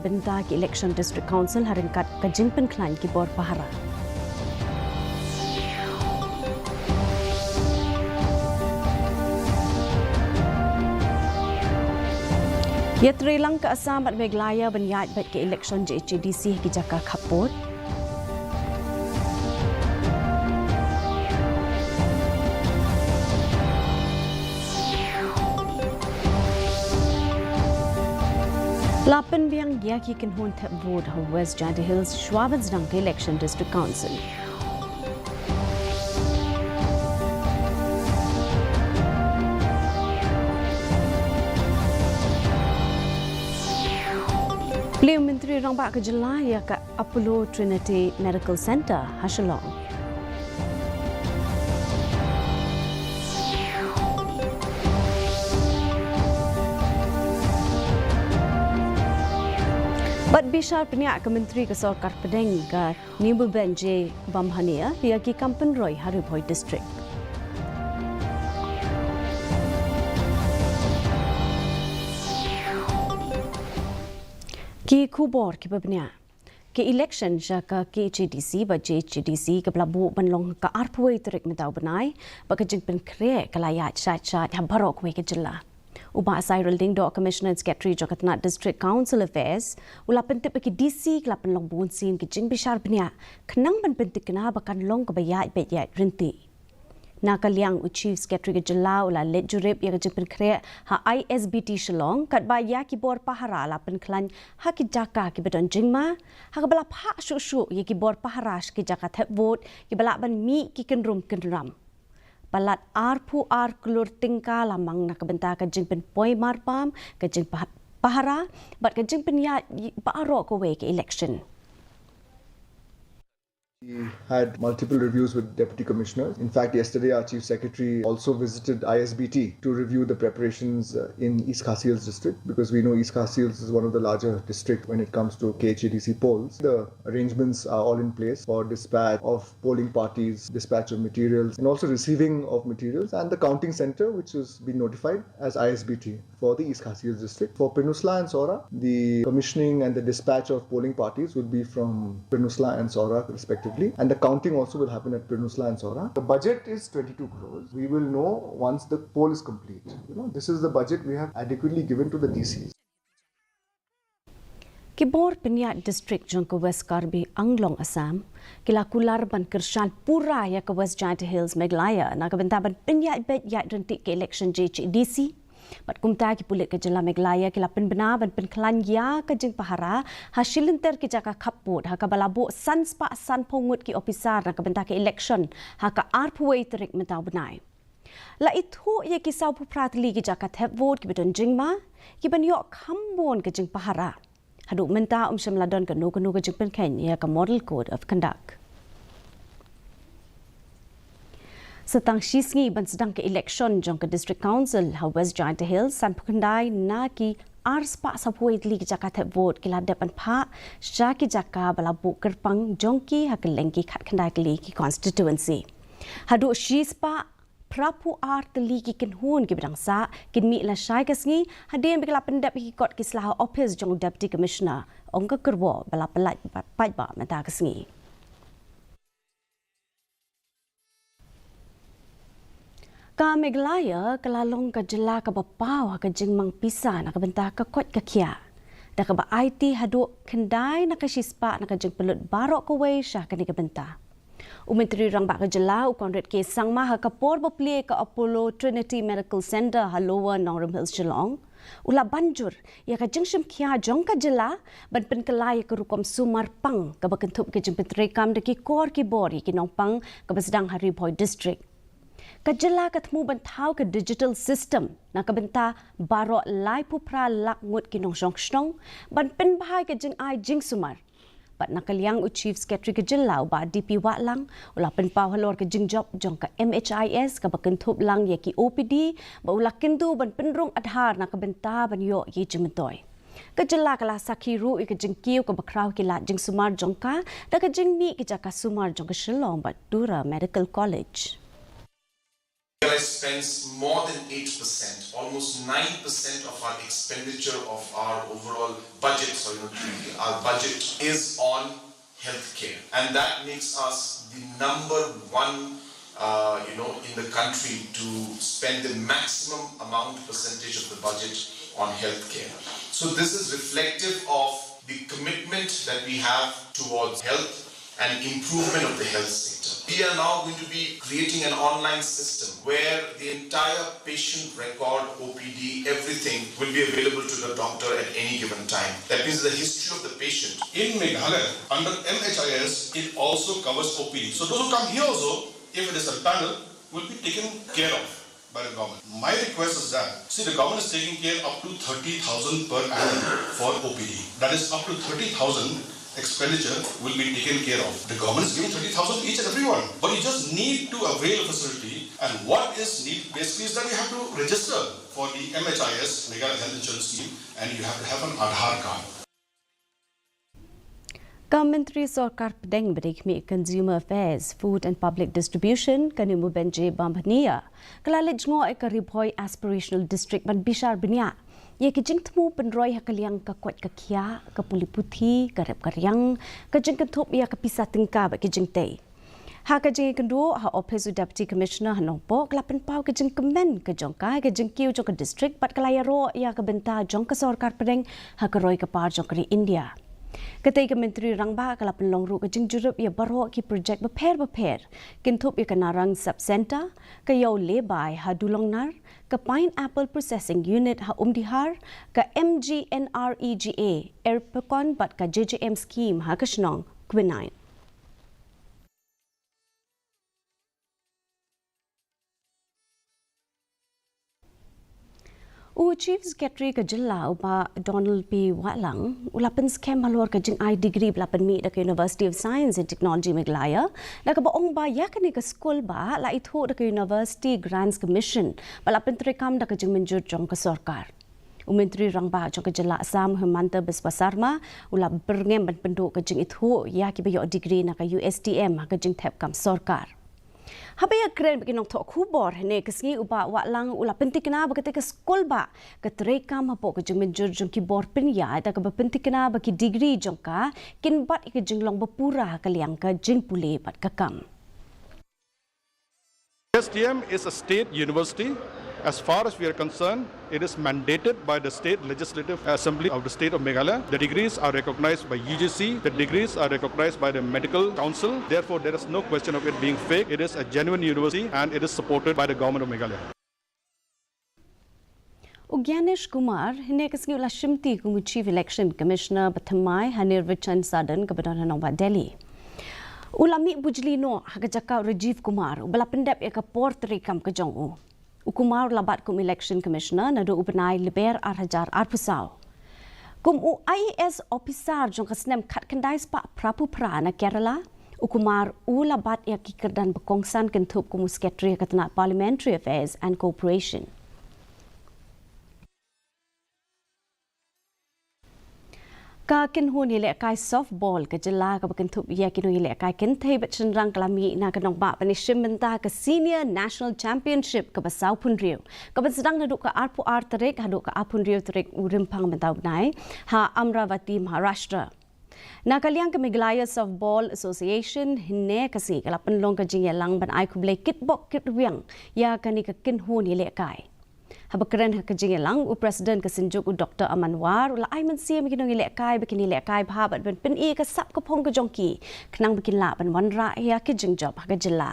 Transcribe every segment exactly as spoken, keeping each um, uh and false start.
bynta ki election District Council ha ryngkat ka jingpynkhlaiñ ki bor pahara. Ïatreilang ka Assam bad Meghalaya ban ïaid beit ka election J H A D C ha ki jaka khappud. La pynbiang ïa ki kynhun thep vote ha West Jaintia Hills shwa ban sdang ka election District Council. Plie u Myntri Rangbah ka Jylla ïa ka Apollo Trinity Medical Centre ha Shillong. Bad bishar bniah ka Myntri ka Sorkar Pdeng ka Nimbulben J Bamhania ïa ki kam pynroi ha Ri Bhoi District. Ki khubor kiba bniah. Ka election sha ka K H A D C bad J H A D C kaba la buh ban long ka arphew wei tarik mynta u bnai, bad ka jingpynkhreh ka la ïaid shaid shaid ha baroh kawei ka jylla. U Bah Cyril Lyngdoh, Commissioner and Secretary jong ka tnad District Council Affairs, u la pyntip ba ki D C ka la pynlong bunsien ka jingbishar bniah khnang ban pyntikna ba kan long kaba ïaid beit ïaid ryntih. Na ka liang u Chief Secretary ka jylla u la leit jurip ïa ka jingpynkhreh ha I S B T Shillong, katba ïa ki bor pahara la pynkhlaiñ ha ki jaka kiba don jingma, ha kaba la phah shuh shuh ïa ki bor pahara sha ki jaka thep vote kiba lah ban mih ki kynrum kynram. Palat arphew ar klur tyngka la mang na ka bynta ka jingpynpoi marbam, ka jingpah-, pahara bad ka jingpynïaid baroh kawei ka election. We had multiple reviews with deputy commissioners. In fact, yesterday our chief secretary also visited I S B T to review the preparations, uh, in East Khasi Hills district, because we know East Khasi Hills is one of the larger districts when it comes to K H A D C polls. The arrangements are all in place for dispatch of polling parties, dispatch of materials, and also receiving of materials, and the counting center, which has been notified as I S B T for the East Khasi Hills district. For Pynursla and Sohra, the commissioning and the dispatch of polling parties will be from Pynursla and Sohra respectively, and the counting also will happen at Pynursla and Sohra. The budget is twenty-two crores. We will know once the poll is complete. You know, this is the budget we have adequately given to the D Cs. Ki bor pynïaid district jong ka West Karbi Anglong Assam ki la kular ban kyrshan pura ïa ka West Jaintia Hills Meghalaya na ka bynta ban pynïaid beit ïaid ryntih ka election J H A D C. Bad kumta ki pulit ka jylla Meghalaya ki la pynbna ban pynkhlaiñ ïa ka jingpahara ha shilynter ki jaka khappud, ha kaba la buh san spah sanphew ngut ki ophisar na ka bynta ka election ha ka arphew wei tarik mynta u bnai. La ithuh ïa ki sawphew phra tylli ki jaka thep vote kiba don jingma, kiban ïoh kham bun ka jingpahara. Haduh mynta ym shym la don kano kano ka jingpynkheiñ ïa ka Model Code of Conduct. Sa tang shi sngi ban sdang ka election jong ka District Council ha West Jaintia Hills, sanphew khyndai na ki arspah sawphew wei tylli ki jaka thep vote ki la dep ban phah sha ki jaka ba la buh kyrpang jong ki ha kylleng ki khatkhyndai tylli ki constituency. Haduh shispah phraphew ar tylli ki kynhun kiba dang sah kin mih lashai ka sngi, hadien ba ki la pyndep ïa ki kot ki sla ha ophis jong u Deputy Commissioner, ong ka kyrwoh ba la pyllait paidbah mynta ka sngi. Ka Meghalaya ka la long ka jylla kaba paw ha ka jingmang pisa na ka bynta ka koit ka khiah, da kaba aiti haduh khyndai na ka shispah na ka jingpynlut baroh kawei sha kane ka bynta. U Myntri Rangbah ka jylla, u Conrad K Sangma, ha ka por ba plie ka Apollo Trinity Medical Centre ha Lower Nongrim Hills, Shillong, u la ban jur ïa ka jingshim khia jong ka jylla ban pynkylla ïa ka rukom sumar pang kaba kynthup ka jingpyntreikam da ki kor ki bor ïa ki nongpang kaba sdang ha Ri Bhoi District. Ka jylla ka thmu ban thaw ka digital system na ka bynta baroh laiphew phra lak ngut ki nongshong shnong ban pynbha ïa ka jingai jingsumar. Bad na ka liang u Chief Secretary ka jylla, u Bah D P Wahlang, u la pynpaw halor ka jingjop jong ka M H I S kaba kynthup lang ïa ki O P D, bad u la kyntu ban pynrung Aadhaar na ka bynta ban ïoh ïa jingmyntoi. Ka jylla ka la sakhi ruh ïa ka jingkiew kaba khraw ki lad jingsumar jong ka da ka jingmih ki jaka sumar jong ka Shillong bad Tura Medical College. Meghalaya spends more than eight percent, almost nine percent of our expenditure of our overall budget, sorry, not G D P, our budget is on healthcare. And that makes us the number one, uh, you know, in the country to spend the maximum amount percentage of the budget on healthcare. So this is reflective of the commitment that we have towards health and improvement of the health sector. We are now going to be creating an online system where the entire patient record, O P D, everything will be available to the doctor at any given time. That means the history of the patient. In Meghalaya, under M H I S, it also covers O P D. So those who come here also, if it is a panel, will be taken care of by the government. My request is that, see, the government is taking care up to thirty thousand per annum for O P D. That is up to thirty thousand expenditure will be taken care of. The government is giving thirty thousand each and everyone. But you just need to avail a facility. And what is need basically is that you have to register for the M H I S, Meghalaya Health Insurance Scheme, and you have to have an Aadhaar card. Ka Myntri Sorkar Pdeng ba dei khmih Consumer Affairs, Food and Public Distribution, ka Nimbabeinjay Bamhania, ka la leit jngoh ïa ka Ri Bhoi Aspirational District ban bishar bniah ïa ki jingthmu pynroi ha ka liang ka koit ka khiah, ka pule puthi, ka rep ka riang, ka jingkynthup ïa ka pisa tyngka bad ki jingtei. Ha ka jingïakynduh ha ophis u Deputy Commissioner ha Nongpoh, ka la pynpaw ka jingkmen ka jong ka ïa ka jingkiew jong ka district bad ka la ïaroh ïa ka bynta jong ka Sorkar Pdeng ha ka roi ka par jong ka ri India. Katei ka Myntri Rangbah ka la pynlong ruh ka jingjurip ïa baroh ki projek bapher bapher, kynthup ïa ka Narang Sub Centre, ka Ïew Lebai ha Dulongnar, ka Pineapple Processing Unit ha Umdihar, ka M G N R E G A Erpekon bad ka J J M Scheme ha ka shnong Quinine. U Chief Secretary ka jylla u Bah Donald P Wahlang u la pynskhem halor ka jingai degree ba la pynmih da ka University of Science and Technology Meghalaya, da kaba ong ba ïa kane ka skul ba la ithuh da ka University Grants Commission ba la pyntreikam da ka jingmynjur jong ka sorkar. U Myntri Rangbah jong ka jylla Assam Himanta Biswa Sarma u la byrngem ban pynduh ka jingithuh ïa kiba ïoh degree na ka U S T M ha ka jingthep kam sorkar. Haba ïakren bad ki nongthoh khubor hynne ka sngi u Bah Wahlang u la pyntikna ba katei ka skul ba ka treikam hapoh ka jingmynjur jong ki bor pynïaid da kaba pyntikna ba ki degree jong ka kin bat ïa ka jinglong ba pura ha ka liang ka jingpule bad ka kam. S T M is a state university. As far as we are concerned, it is mandated by the State Legislative Assembly of the State of Meghalaya. The degrees are recognized by U G C. The degrees are recognized by the Medical Council. Therefore, there is no question of it being fake. It is a genuine university and it is supported by the Government of Meghalaya. U Gyanesh Kumar, hynne ka sngi u la shimti kum u Chief Election Commissioner ba thymmai ha Nirvachan Sadan kaba don ha Nongbah Delhi. U la mih bujli noh ha ka jaka u Rajiv Kumar, uba la pyndep ïa ka por treikam ka jong u. U Kumar u la bat kum Election Commissioner naduh u bnai Lber ar hajar arphew saw. Kum u I A S officer jong ka snem khatkhyndai spah phraphew phra na Kerala, u Kumar u la bat ïa ki kyrdan ba kongsan kynthup kum u Secretary ha ka tnat Parliamentary Affairs and Cooperation. Ka kynhun ïalehkai softball ka jylla kaba kynthup ïa ki nongïalehkai kynthei bad shynrang ka la mih na ka nongbah ban ïashim bynta ka Senior National Championship kaba sawphew hynriew, kaba sdang naduh ka arphew ar tarik haduh ka arphew hynriew tarik u Rimpang mynta u bnai ha Amravati, Maharashtra. Na ka liang ka Meghalaya Softball Association, hynne ka sngi ka la pynlong ka jingïalang ban ai khublei kitbok kitrwiang ïa kane ka kynhun ïalehkai. Haba kren ha ka jingïalang, u President ka Synjuk u Doctor Aman War u la ai mynsiem ïa ki nongïalehkai ba kin ïalehkai bha bad ban pyni ïa ka sap ka phong ka jong ki, khnang ba kin lah ban wanrah ïa ki jingjop ha ka jylla.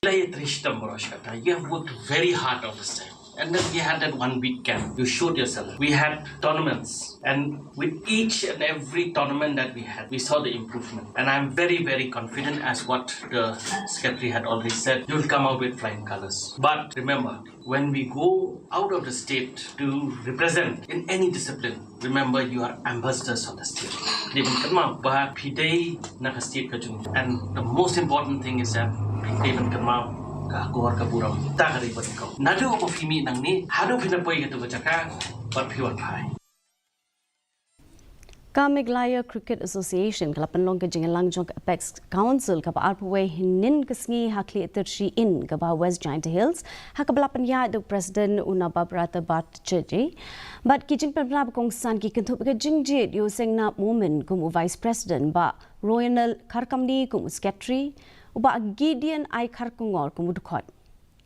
Ila ïa trei shitom baroh shi katta. You have worked very hard all this time. And then you had that one week camp. You showed yourself. We had tournaments. And with each and every tournament that we had, we saw the improvement. And I'm very, very confident, as what the secretary had already said, you'll come out with flying colors. But remember, when we go out of the state to represent in any discipline, remember, you are ambassadors of the state. Dei ban kynmaw ba phi dei na ka state ka jong. And the most important thing is that dei ban kynmaw ka akor ka burom. Ta ka dei ba dei ko. Naduh ba phi mih nangne haduh phin da poi kato ka jaka bad phi wan phai. Ka Meghalaya Cricket Association ka la pynlong ka jingïalang jong ka Apex Council kaba arphew wei hynnin ka sngi ha Khliehtirshiin kaba West Jaintia Hills, ha kaba la pynïaid da u President u Nabab Rata Bhattacharjee. Bad ki jingpynpaw ba kongsan ki kynthup ka jingjied ïa u Sengnab Momin kum u Vice President, Bah Royanel Kharkamni kum u Secretary, u Bah Gideon I Kharkongor kum u dkhot.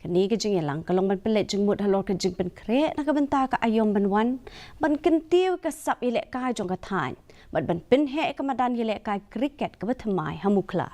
Kane ka jingïalang ka long ban pynleit jingmut halor ka jingpynkhreh na ka bynta ka aïom ban wan, ban kyntiew ka sap ïalehkai jong ka thaiñ, bad ban pynheh ka madan ïalehkai cricket kaba thymmai ha Mukhla.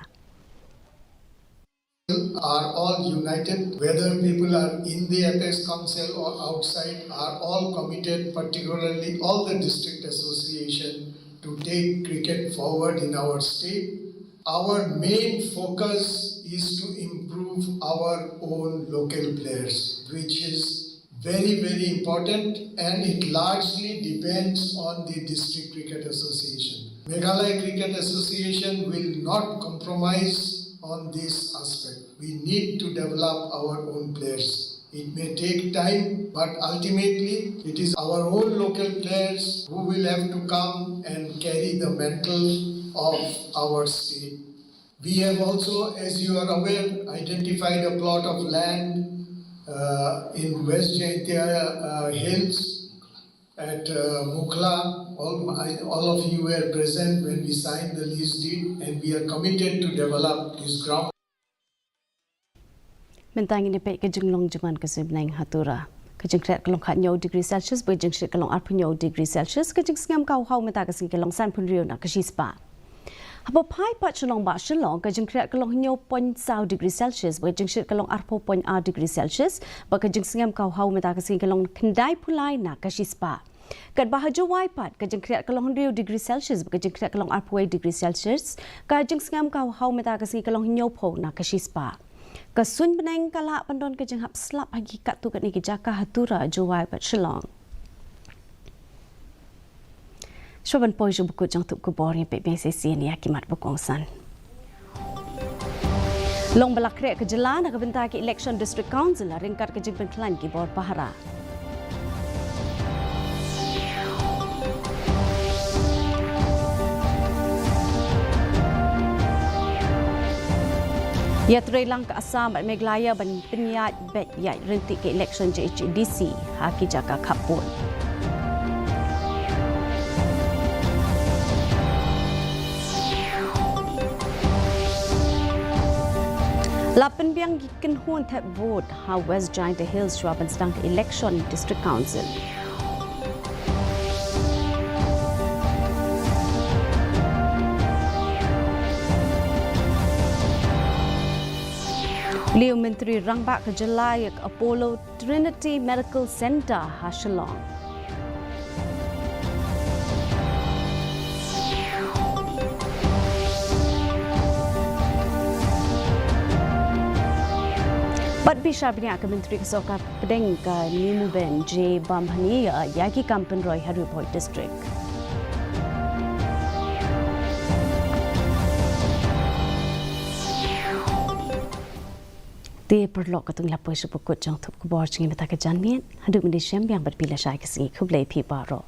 Are all united, whether people are in the Apex Council or outside, are all committed, particularly all the district association, to take cricket forward in our state. Our main focus is to improve our own local players, which is very, very important, and it largely depends on the District Cricket Association. Meghalaya Cricket Association will not compromise on this aspect. We need to develop our own players. It may take time, but ultimately it is our own local players who will have to come and carry the mantle of our state. We have also, as you are aware, identified a plot of land uh, in West Jaintia uh, Hills at uh, Mukhla. All, I, all of you were present when we signed the lease deed, and we are committed to develop this ground. Mynta ngin ïa peit ka jinglong jingman ka suiñ bneng ha Tura. Ka jingkhriat ka long khathynñiew degree Celsius, bad ka jingshit ka long arphew hynñiew degree Celsius, ka jingsngem ka hawhaw mynta ka sngi ka long sanphew hynriew na ka shispah. Hapoh phai pat Shillong bad Shillong, ka jingkhriat ka long hynñiew point saw degree Celsius, bad ka jingshit ka long arphew point ar degree Celsius, bad ka jingsngem ka hawhaw mynta ka sngi ka long khyndaiphew lai na ka shispah. Katba ha Jowai pat, ka jingkhriat ka long hynriew degree Celsius, bad ka jingkhriat ka long arphew wei degree Celsius, ka jingsngem ka hawhaw mynta ka sngi ka long hynñiewphew na ka shispah. Ka suiñ bneng ka lah ban don ka jinghap slap ha ki katto katne ki jaka ha Tura, Jowai bad Shillong. Shuwa ban poi sha ba kut jong thup khubor, ngin peit biang shisien ïa ki mat ba kongsan. Long ba la khreh ka jylla na ka bynta ki election District Council ryngkat ka jingpynkhlaiñ ki bor pahara. Ïatreilang ka Assam bad Meghalaya ban pynïaid beit ïaid ryntih ka election J H A D C ha ki jaka khappud. La pynbiang ki kynhun thep vote ha West Jaintia Hills shuwa ban sdang ka election District Council. Lei u Myntri Rangbah ka jylla ïa ka Apollo Trinity Medical Centre ha Shillong. Bad bishar bniah ka Myntri ka Sorkar Pdeng ka Nimuben J Bamhani ïa ki kam pynroi ha Ri Bhoi District. Te paralok, katto ngi la poi sha ba kut jong thup khubor jong ngi mynta ka janmiet. Haduh mynta shem biang bad phi lashai ka sngi, khublei phi baroh.